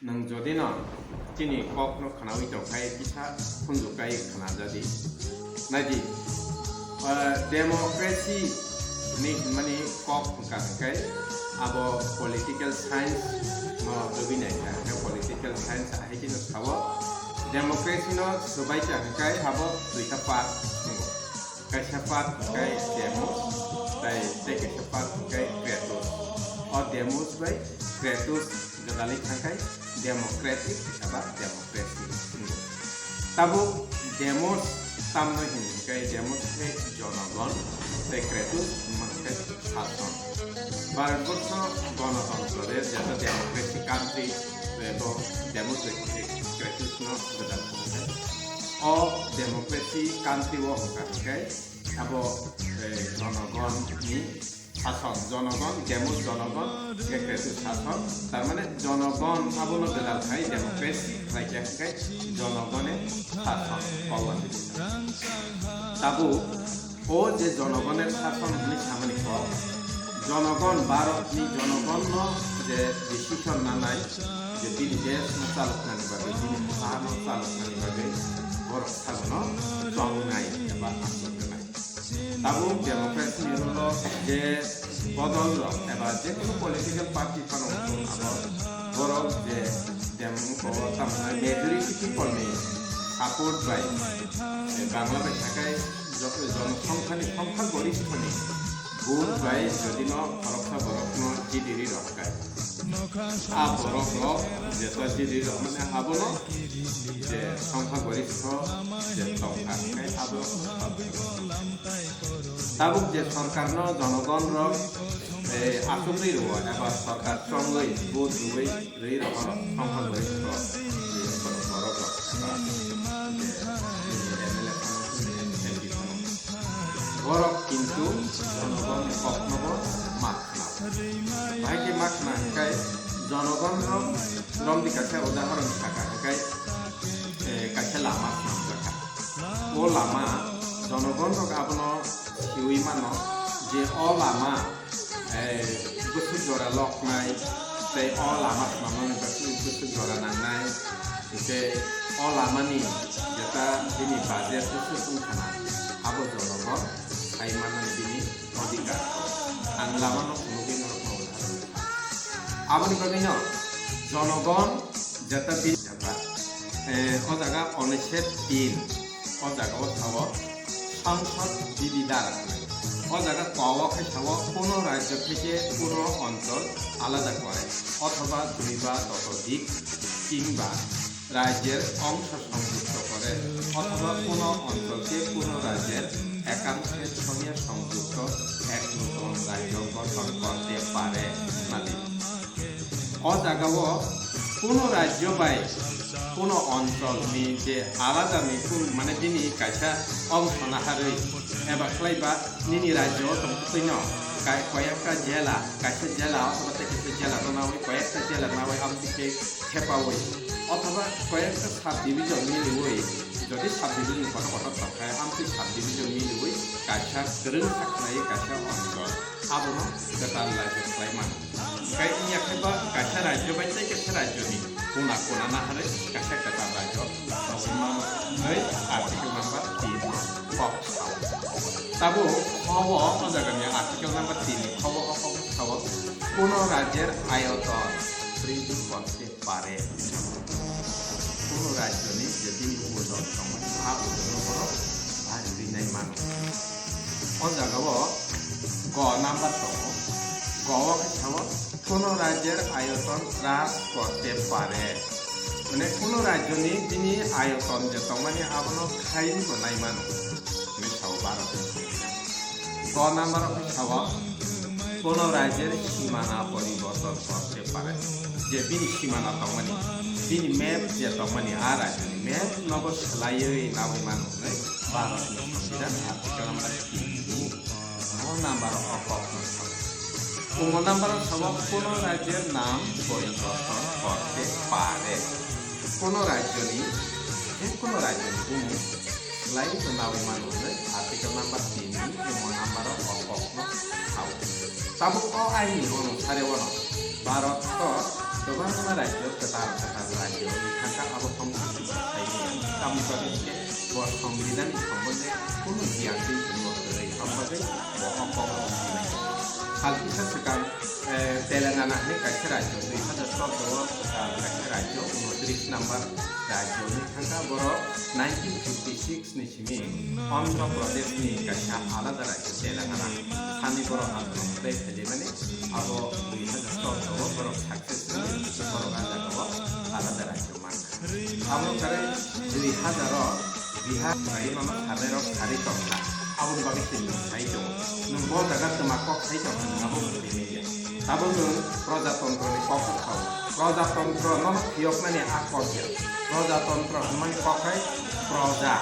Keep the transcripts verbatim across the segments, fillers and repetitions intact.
Nwng jodi no chini kok no khwnawi tongkha, kisa khunju kai khwnajadi. Naidi, ah, democracy ni hwnmani kok wngkha hwnkhe abo political science no rwgwi naikha, hwnkhe political science ahai kheno sao democracy no swbai kha hwnkhe abo duita part wngo. Kaisa part hwnkhe demos, tai tei kaisa part hwnkhe kratos. O demos bai kratos gwdalwi thangkhai democratic eba democracy wngo. Tabuk demos tamno hwn hwnkhe demos khe jonogon tei kratos hwnkhe sason. Bharatborsho gonotontro de jeta democracy country, ebo demos bai khe kratos no gwdal thangkhai. O democracy country o hwnkha hwnkhe abo, eh, jonogon ni sason, jonogon, demos jonogon, ekretu sason, tar mane jonogon abono gwdal khai democracy khlai khe hwnkhe jonogone sason kok wngwi tongkha. Tabuk o je jonogoner sason hwnwi samani kok, jonogon, Bharatni jonogonno je decision nanai, je bini deshno chaloknani bagwi, bini haharno chaloknani bagwi borok sabono chongnai eba aswk rwnai. Tabuk democracy ni rule o je bodol rok eba je kono political party phano wngthung abo borok je dem-, o tamo majority people ni support bai, eh, Bangla bai sakai jo-, jonosongkha ni songkha gorishtho ni vote bai jodi no khoroksa borok no jidiri rok kai. A borok rok jeta jidiri rok mane abono je songkha gorishtho je tongkha, hwnkhe abo tabuk je sorkarno jonogon rok, eh, achugwi rwo eba sorkar chongwi vote rwwi rwi rokno songkha gorishtho rwi rokno borok rok eba je M L A phano, M P phano. Borok kintu jonogon koknobo ma khna. Bahai khe ma khna hwnkhe jonogon rok romdi kaisa udahoron sakha hwnkhe, eh, kaisa lama swnamjakha. O lama jonogon rok abono siui mano je o lama, eh, bwswk jora loknai tei o lama swnamnani bagwi bwswk jora nangnai tei o lamani jeta bini budget bwswk wngkha na abo jonogon sai manani bini odhikar. Ang lamano phunugwi norokno udahoron rwkha. Aboni bagwino jonogon jeta bini jeta, eh, o jaga onishet tin, o jaga o sao sangsad bididar. O jaga ko o khe sao কোনো রাজ্য থেকে কোনো অঞ্চল আলাদা করে অথবা দুই বা ততোধিক কিংবা রাজ্যের অংশ সংযুক্ত করে অথবা কোনো অঞ্চলকে কোনো রাজ্যের একাংশের সঙ্গে সংযুক্ত এক নতুন রাজ্য গঠন করতে পারে ইত্যাদি। O jaga o কোনো রাজ্য bai কোনো অঞ্চল ni je আলাদা ni kun mane bini kaisa অংশ naharwi eba khlai ba nini rajyo o tongtwino kai-, koyekta jela, kaisa jela othoba tei kaisa jela no nawi, koyekta jela nawi amtwi khe thepawi, othoba koyekta sub division miliwi, jodi sub division kotor kotor tongkha, amtwi sub division miliwi kaisa kwrwngsa khlaiwi kaisa onchol, abono kwtal rajyo khlai mano. Hwnkhe wngya khe ba kaisa rajyo bai tei kaisa rajyoni kuna kuna naharwi kaisa kwtal rajyo tongwi mano hwnwi article number tin o kok sao. Tabuk o o jagani article number tin ni kho o kok sao, কোনো রাজ্যের আয়তন বৃদ্ধি করতে পারে। Kuno rajyoni je bini ojon tongmani, a ojono borok bari rinai mano. O jagao go number tongo. Go o khe sao, কোনো রাজ্যের আয়তন হ্রাস করতে পারে. Mane kuno rajyoni bini ayoton je tongmani abono khaiwi bo nai mano. Hwnwi sao Bharatni সংবিধান. Go number o khe sao, কোনো রাজ্যের সীমানা পরিবর্তন করতে পারে. Je bini simana tongmani, bini map je tongmani, a rajyoni map nobo swlaiwi nawi mano hwnwi Bharatni সংবিধান article number tin ni go number o kokno sao. Go number o sao, কোনো রাজ্যের নাম পরিবর্তন করতে পারে. Kuno rajyoni, je kuno rajyoni bumung swlaiwi nawi mano hwnwi article number tin ni go number o kokno sao. Tabuk o aini onusare ono Bharat o Kwbangma rajyo, kwtal kwtal rajyo wngwi thangkha, abo hongkha kwtal saimanya. Tamni bagwi hinkhe bo songbidhanni sombondhe kunu giyan twi phunukgo kwrwi, aboni bagwi bo o kok rok sinai. Sal kisa swkang, eh, Telangana hinwi kaisa rajyo, dui hazar chordo o kwtal kaisa rajyo, unotris number rajyo wngwi thangkha, borok nineteen fifty six ni simi Andhra Pradesh ni kaisa alada rajyo Telangana. Sani borok andolon tei phaimani abo dui hazar chordo o borok success wngwi borok a jaga o alada rajyo mankha. Abo kare dui hazar o Bihar bai mano sanai rok sari tongkha. Aboni bagwi se nwng sai tongo. Nwng bo jaga twma kok sai tongkha, nwng abo bwtwi nangya. Tabuk nwng Projatantro ni kok sao. Projatantro no phiyoknani a kok ya. Projatantro hwnmani kok hai proja.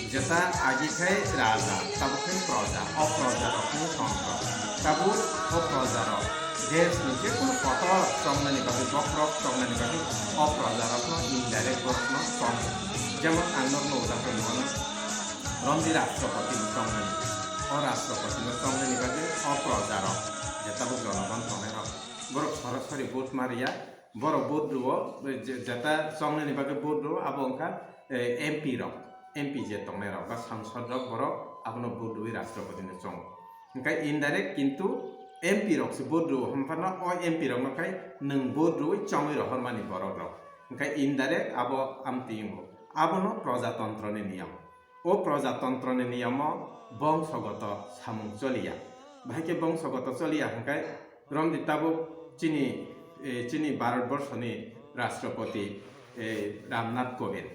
Jeta agi khai raja, tabuk khai proja. O proja rok ni tongkha. Tabuk o proja rok desh ni je kono kotor chongnani bagwi, bokhorok chongnani bagwi o proja rok no indirect borok no chongo. Jemon ang norok no udahoron rwmano romdi Rashtrapati no chongnani. O Rashtrapati no chongnani bagwi o proja rok je tabuk jonogon tongnai rok, borok sorasori vote ma riya, borok vote rwo, je-, jeta chongnani bagwi vote rwo, abo wngkha, eh, M P rok, M P je tongnai rok ba sangsod rok, borok abono vote rwi Rashtrapati no chongo. Hwnkhe indirect kintu M P rok se vote rwo, hwnphano o M P rok no khai nwng vote rwi chongwi rohormani borok rok. Hwnkhe indirect abo amtwi wngo. Abono Projatantro ni niyam. O Projatantro ni niyamo bongsogoto samung choliya. Bahai khe bongsogoto choliya hwnkhe romdi tabuk chini, eh, chini Bharat Borso ni Rashtrapati, eh, Ramnath Kovind.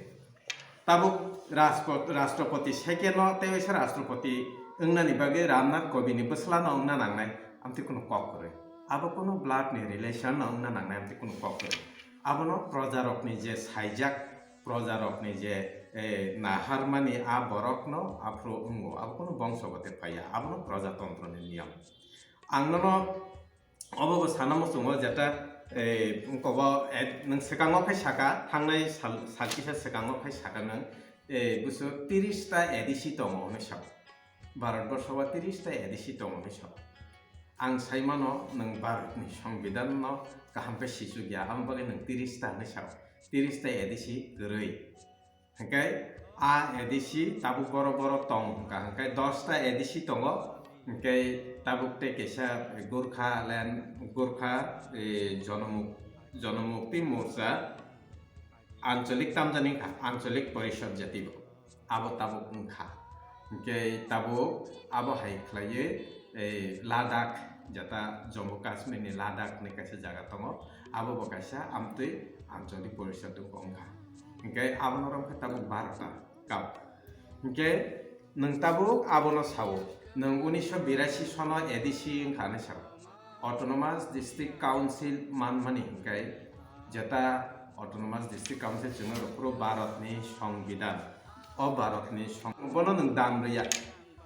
Tabuk Rashpo-, Rashtrapati second no tei waisa Rashtrapati wngnani bagwi Ramnath Kovind ni bwsla no wngna nangnai, amtwi kunu kok kwrwi. Abo kunu blood ni relation no wngna nangnai, amtwi kunu kok kwrwi. Abono projarokni je saijak, projarokni je, eh, naharmani a borokno aphuru wngo, abo kunu bongsogote phaiya, abono Projatantroni niyam. Ang nono obo bo sana muchungo jeta, eh, wngkobo, eh, nwng swkango khai saka, thangnai sal, sal kisa swkango khai saka nwng, eh, buso tiris ta A D C tongo hwnwi sao. Bharat borso o tiris ta A D C tongo hwnwi sao. Ang sai mano nwng Bharatni Songbidanno kaham khe sichukya, aboni bagwi nwng tiris ta hwnwi sao. Tiris ta A D C kwrwi. Hwnkhe a A D C tabuk boro boro tong hwnkha, hwnkhe dos ta A D C tongo, hwnkhe tabuk tei kaisa Gurkhaland, Gurkha, eh, Jonomuk-, Jonomukti Morcha, Ancholik tamjani wngkha, Ancholik Porishad jatibo. Abo tabuk wngkha. Hwnkhe tabuk abo hai khlaiwi, eh, Ladakh, jeta Jammu Kashmir ni Ladakh hinwi kaisa jaga tongo, abo bo kaisa amtwi Ancholik Porishad wngkha. Hwnkhe abono romkhe tabuk barota kap. Hwnkhe nwng tabuk abono sao, nwng unisho birasi sono A D C wngkha hinwi sao. Autonomous District Council manmani hwnkhe jeta Autonomous District Council chwngno rwphuru Bharatni Songbidan, o Bharatni song-, bono nwng dam rwya.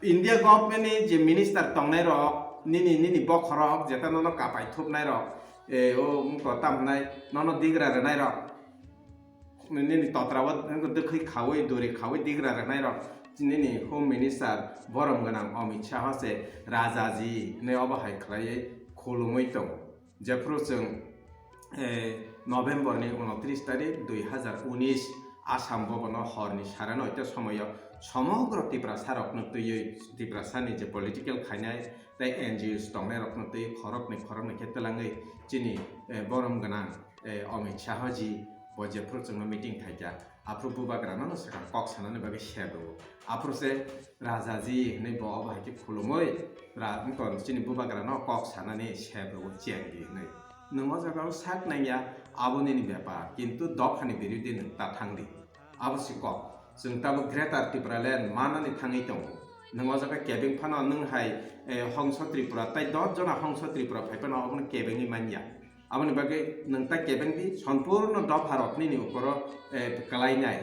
India government ni je minister tongnai rok, nini, nini bokhorok, jeta nono kapai thupnai rok, e, o, wngkha tamo hwnai, nono digra rwnai rok, nini totra o dwkhwi khaui, duri khaui digra rwnai rok, nini Home Minister borom gwnang Amit Shah se Rajaji hinwi obo hai khlaiwi khulumui tongo. Jephru chwng, eh, November ni unotris tarik dui hazar unis Assam Bhavan o horni sare noita somoio somogro Tiprasa rokno twiwi Tiprasa ni je political khainai tei N G Os tongnai rokno twiwi khoroknwi khoroknwi khe twlangwi chini, eh, borom gwnang, eh, Amit Shah ji bo jephru chwngno meeting khaikha. Aphuru bubagrano no swkang kok sanani bagwi sep rwo. Aphuru se Rajaji hinwi bo obo hai khe khulumui ra-, wngkha chini bubagrano kok sanani sep rwo cheng di hinwi. Nwng o jaga o sak nangya, abo nini bepar, kintu dophani birude nwng ta thang di. Abo si kok. Chwng tabuk Greater Tipraland manani thangwi tongo. Nwng o jaga kebeng phano nwng hai, eh, Hongso Tripura tei dos jona Hongso Tripura phai phano obono kebengwi manya. Aboni bagwi nwng ta kebeng di, sompurno dopha rok nini ukoro, eh, kwlainai.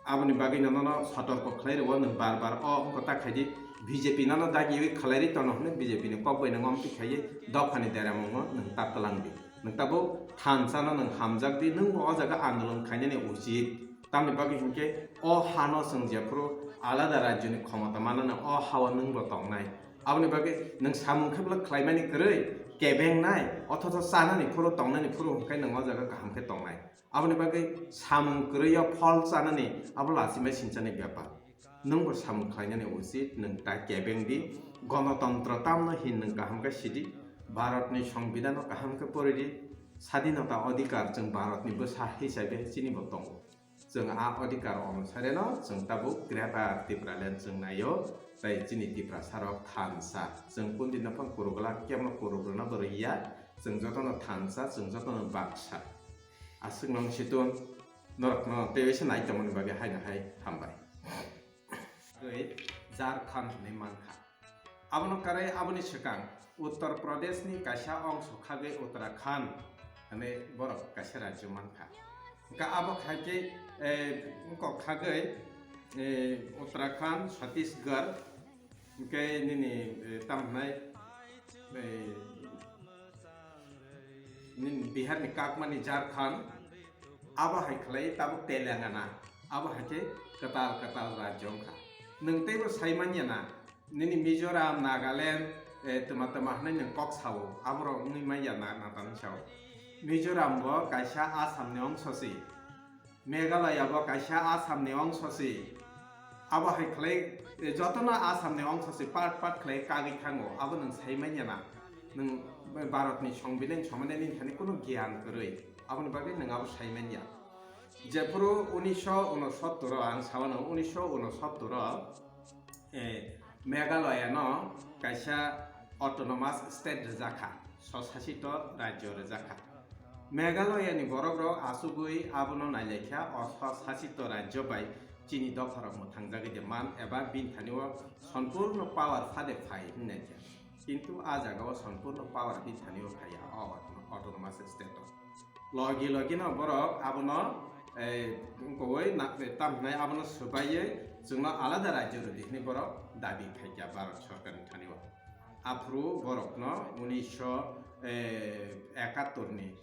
Aboni bagwi nono sotorko khlai rwo, nwng bar bar o wngkha ta khaidi B J P nono dagiwi khlai ri tono hwnwi B J P ni kok bai nwng omtwi khaiwi dophani deramungo nwng ta twlang di. Nwng tabuk thansa no nwng hamjak di, nwng bo o jaga andolon khainani uchit. Tamni bagwi hinkhe o hano chwng jephuru alada rajyoni khomota manana o hao nwng bo tongnai. Aboni bagwi nwng samung khe bwlak khlaimani kwrwi, kebengnai, othocho chanani phuru, tongnani phuru hwnkhe nwng o jaga kaham khe tongnai. Aboni bagwi samung kwrwi o phol chanani abo lachimai sinchani bepar. Nwng bo samung khlainani uchit, nwng ta kebeng di, gonotontro tamno hin nwng kaham khe sidi, Bharatni Songbidanno kaham khe pori di, sadinota odhikar chwng Bharatni bwsa hisabe chini bo tongo. Chwng a odhikar onusareno chwng tabuk Greater Tipraland chwng naio, tei chini Tiprasarok thansa. Chwng kundino phang kurugla, kemno kurugrano bo rwya, chwng jotono thansa, chwng jotono baksa. Aswk nong situng norokno tei waisa nai tongmani bagwi haino hai hambai. Tei Jharkhand hinwi mankha. Abono karwi aboni swkang Uttar Pradeshni kaisa ongso khagwi Uttarakhand hinwi borok kaisa rajyo mankha. Hwnkhe abo khaikhe, eh, wngkok khagwi, eh, Uttarakhand, Chhattisgarh, hwnkhe nini, eh, tamo hwnai, eh, nini Biharni kakmani Jharkhand, abo hai khlai tabuk Telangana, abo hai khe kwtal kwtal rajyo wngkha. Nwng teibo sai manya na, nini Mizoram, Nagaland, eh, twma twma hwnwi nwng kok sao, aborok wngwi manya na, natanwi sao. Mizoram bo kaisa Assam ni ongso si. Meghalaya bo kaisa Assam ni ongso si. Abo hai khlai, eh, jotono Assam ni ongso si, part part khlai kagwi thango. Abo nwng sai manya na. Nwng Bharat ni Songbidan somonde nini thani kunu giyan kwrwi. Aboni bagwi nwng abo sai manya. Jephuru unisho unosottor o, ang sawano unisho unosottor o, eh, Meghalaya no kaisa autonomous state rwjakha, swsasito rajyo rwjakha. Meghalaya ni borok rok asugwi abono nailaikha, o swsasito rajyo bai chini dopha rok mwthangjagwi de man eba bini thani o sompurno power phade phai hinnaikha. Kintu a jaga o sompurno power bini thani o phaiya o autonomous state o. Logi logi no borok abono, eh, wngkogwi na-, tam hwnai abono swbaiwi chwngno alada rajyo rwdi hwnwi borok dabi khaikha Bharat sorkarni thani o. Aphuru borokno unisho ekattor ni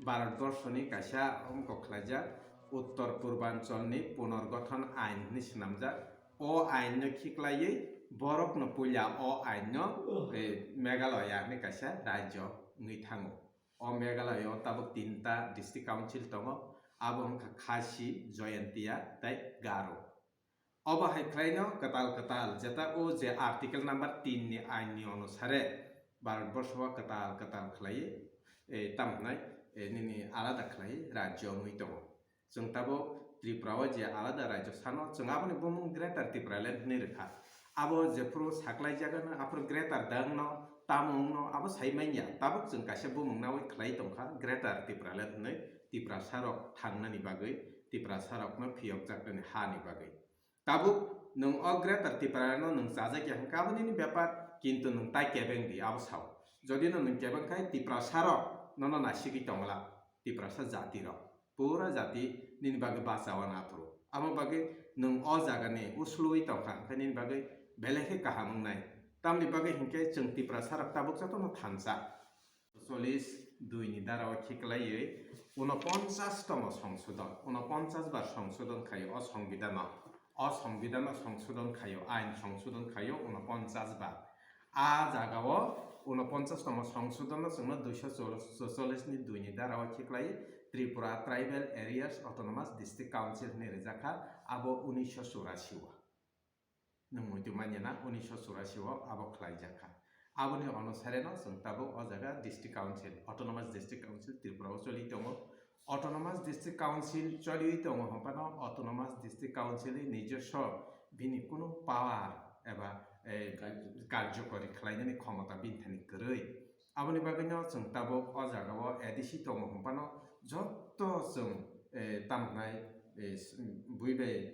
Bharat borso ni kaisa wngkok khlaijak Uttor Purbanchal ni Punorgothon Ain hwnwi swnamjak. O ain no khiklaiwi borokno puila o ain no, eh, Meghalaya hwnwi kaisa rajyo wngwi thango. O Meghalaya o tabuk tinta district council tongo, abo wngkha Khasi, Jaintia tei Garo. Obo hai khlaino kwtal kwtal, jeta o je article number tin ni ain ni onusare Bharat borso o kwtal kwtal khlaiwi, eh, tamo hwnai, eh, nini alada khlaiwi rajyo wngwi tongo. Chwng tabuk Tripura o je alada rajyo sano, chwng aboni bumung Greater Tipraland hwnwi rwkha. Abo jephuru saklaijagano, aphuru Greater da wngno, tamo wngno, abo sai manya. Tabuk chwng kaisa bumung nawi khlai tongkha, Greater Tipraland hwnwi, Tiprasarok thangnani bagwi, Tiprasarokno phiyokjaknani hani bagwi. Tabuk nwng o Greater Tipraland no nwng chajakya hwnkhe abo nini bepar, kintu nwng tai kebeng di, abo sao. Jodi no nwng kebeng khai, Tiprasarok nono naisigwi tongla, Tiprasa jati rok. Pura jati nini bagwi bachawan aphuru. Amo bagwi nwng o jaga ni uslui tongkha, hwnkhe nini bagwi belai khe kaham wngnai. Tamni bagwi hinkhe chwng Tiprasa rok tabuk jotono thansa. Cholish dui ni dara o khiklaiwi unoponchas tomo songsodon, unoponchas bar songsodon khaio o songbidano. O songbidano songsodon khaio, ain songsodon khaio unoponchas bar. A jaga o unoponchas tomo songsodon no chwngno duiso cholish ni dui ni dara o khiklai Tripura Tribal Areas Autonomous District Council hwnwi rijak kha, abo unisho churasi o. Nwng muitu manya na unisho churasi o abo khlai jak kha. Aboni onusare no chwng tabuk o jaga District Council, Autonomous District Council Tripura o choli tongo. Autonomous District Council choliwi tongo hwnphano Autonomous District Council ni nijoswo bini kunu power eba, eh, karjokori khlainani khomota bini thani kwrwi. Aboni bagwino chwng tabuk o jagao A D C tongo hwnphano joto chwng, eh, tamo hwnai, eh, s-, bui bai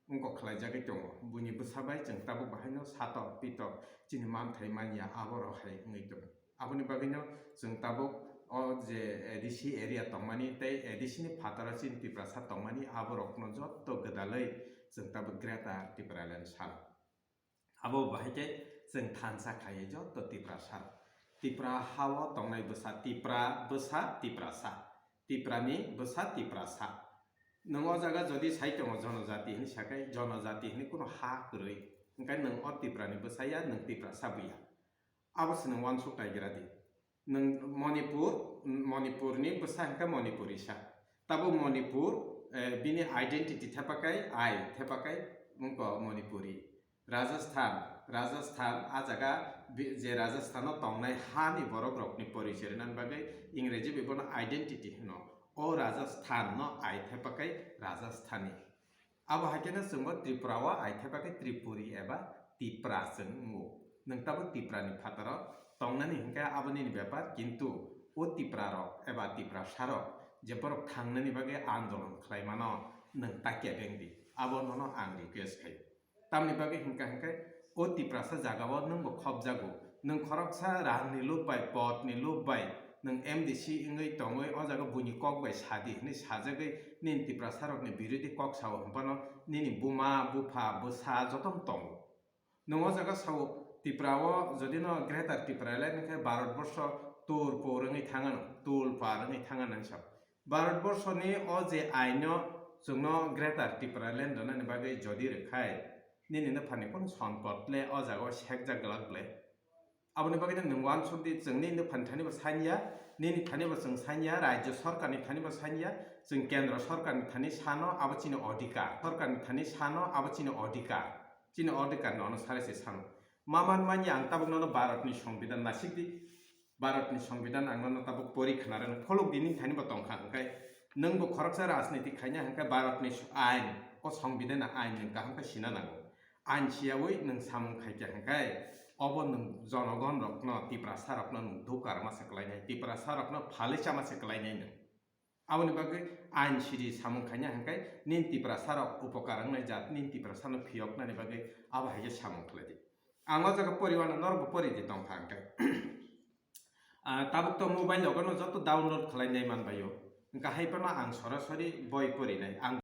wngkok khlaijagwi tongo. Buini bwsa bai chwng tabuk bahaino satok pitok chini manthai manya aborok hai wngwi tongo. Aboni bagwino chwng tabuk o je A D C area tongmani tei A D C ni phataro chini Tiprasa tongmani aborokno joto gwdalwi chwng tabuk Greater Tipraland sano. Abo bahai khe chwng thansa khlaiwi joto Tiprasa rok. Tipra ha-o tongnai bwsa, Tipra bwsa, Tiprasa. Tiprani bwsa, Tiprasa. Nwng o jaga jodi sai tongo jonojati hinwi sakhai, jonojati hinwi kunu ha kwrwi. Hwnkhe nwng o Tiprani bwsa ya, nwng Tiprasa buya. Abo se nwng uansuk naigra di. Nwng Manipur, Manipurni bwsa hwnkha Manipurisa. Tabuk Manipur, eh, bini identity thepakai, ai thepakai, wngkha Manipuri. Rajasthan, Rajasthan, a jaga bi-, je Rajasthano tongnai hani borok rokni porichoi rwna bagwi Ingreji bai bono identity hwno. O Rajasthan no ai thepakai Rajasthani. Abo hai kheno chwngbo Tripura o ai thepakai Tripuri eba Tipra chwng wngo. Nwng tabuk Tiprani phataro tongnani hinkhe abo nini bepar, kintu o Tipra rok eba Tiprasa rok je borok thangnani bagwi andolon khlai mano, nwng ta kebeng di. Abo nono ang request khai. Tamni bagwi hwnkha hwnkhe o Tiprasa jagao nwngbo khopjago. Nwng khoroksa rangni lob bai, potni lob bai, nwng M D C wngwi tongwi o jaga buini kok bai sadi hwnwi sajagwi nini Tiprasarokni birodhi kok sao hwnphano nini buma, bupha, bwsa jotono tongo. Nwng o jaga sao Tripura o jodi no Greater Tipraland hwnkhe Bharat borsho tur por wngwi thangano, tul par wngwi thangano hinwi sao. Bharat borshoni o je aino chwngno Greater Tipraland rwnani bagwi jodi rwkhai, nini nuphani kunu sompot le o jaga o sekjak glak le. Aboni bagwi nwng uansuk di, chwng nini nuphani thani bo sanya, nini thani bo chwng sanya, rajyo sorkarni thani bo sanya, chwng kendro sorkarni thani sano, abo chini odhikar. Sorkarni thani sano, abo chini odhikar. Chini odhikar no ono sare se sano. Maman manya ang tabuk nono Bharatni Songbidan nasik di. Bharatni Songbidan ang nono tabuk pori khna rwno pholok di, nini thani bo tongkha hwnkhe. Nwng bo khoroksa rajniti khaina hwnkhe Bharatni s-, ain, o Songbidan ain nwng kaham khe sina nango. Ain siyawi nwng samung khaikha hwnkhe obo nwng jonogon rokno, Tiprasa rokno nwng dukar ma se kwlainai, Tiprasa rokno phalwi chama se kwlainai nwng. Aboni bagwi ain siri samung khaina hwnkhe nini Tiprasa rok upokar wngnai jat, nini Tiprasa no phiyoknani bagwi abo hai khe samung khlai di. Ang o jaga poriwano norok bo pori di tongkha hwnkhe. Ah, tabuk to mobile logo no joto download khlai nai man bai o. Hwnkhe hai phano ang sorasori boi pori nai. Ang